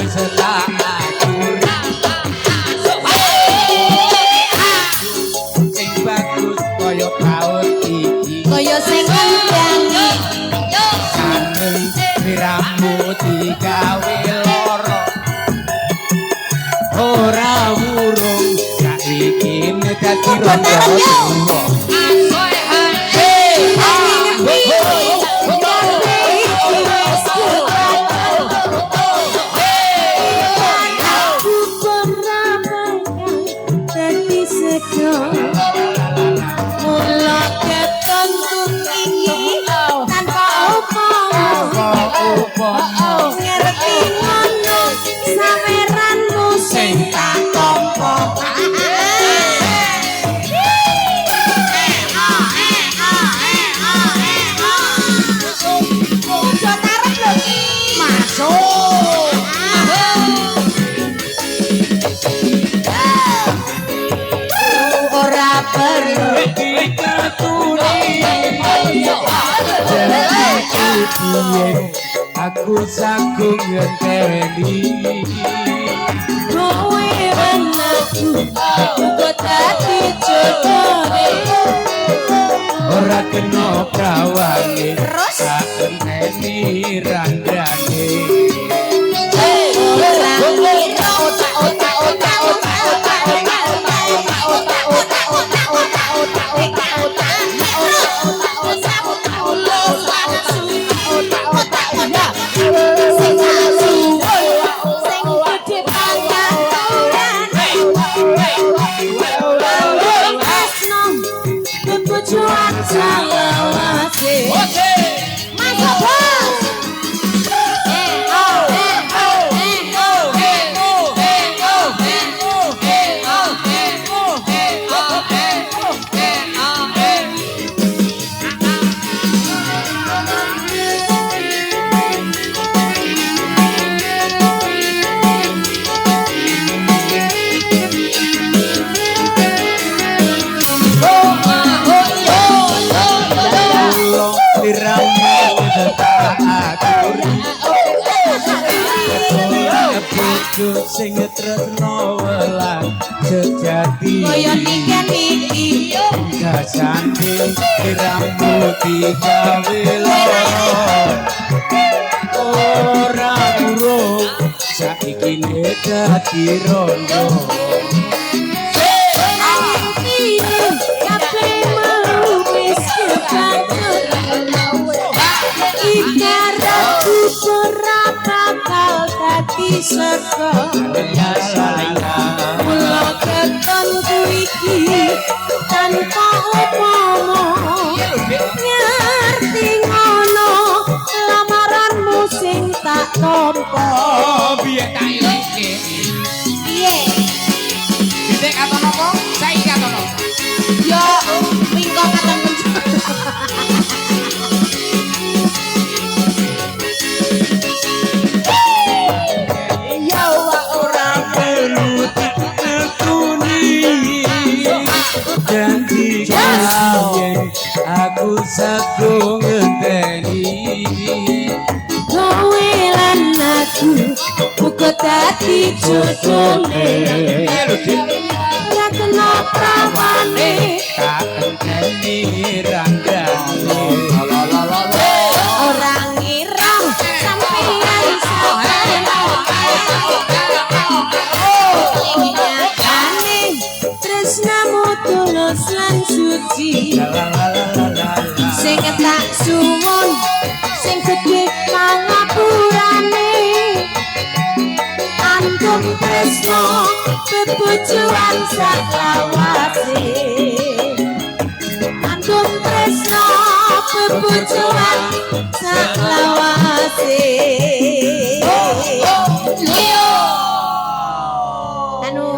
Wis tak aturi sing bagus kaya baut iki. Kaya sing ngendangi. Sanding sliramu digawe lara. Ora wurung saiki dadi rondo tuwa. Ngerti kabeh iki wis kebacut. Aku ora bakal dadi sego. Mula keton iki tanpa upama. Upama Ngerti ngono saweranmu sing tak tampa. Ojo tarep lho ki. Masuk. Ora perlu diketuni piye aku sagung ngenteni. Kowe lan aku uga dadi jodone. Ora kena prawange. Terus? Tak enteni randane. Ora ngira sing gedhe pangaturane. Tresno bebojoan salawase. Masuk bos. Eh oh eh oh eh oh eh oh eh oh eh oh eh oh eh oh eh oh eh oh eh oh eh. Kula sliramu tak aturi bojo sing tresno welang sejati. Kaya niken iki Dasane sliramu digawe lara. Ora urung saiki dadi rondo. Piye kabeh mau wis kebacut. Ibaratku ora bakal dadi sego. Mula keton iki tanpa upama. Ngerti ngono lamaranmu sing tak tampa. Oh, piye tak elingke? Piye? Dhisik katon apa? Saiki katon apa? Yo mingko katon kenceng. Ya ora perlu ditekuni janji yen aku sagung ngenteni. Kowe lan aku uga dadi jodone. Ora kena prawane. Tak enteni randane. Ora ngira sampeyan saben. Nyatane tresnamu tulus lan suci. Sing tak suwun sing gedhe pangapurane. Andum tresno bebojoan saklawase. Andum tresno bebojoan saklawase. Anu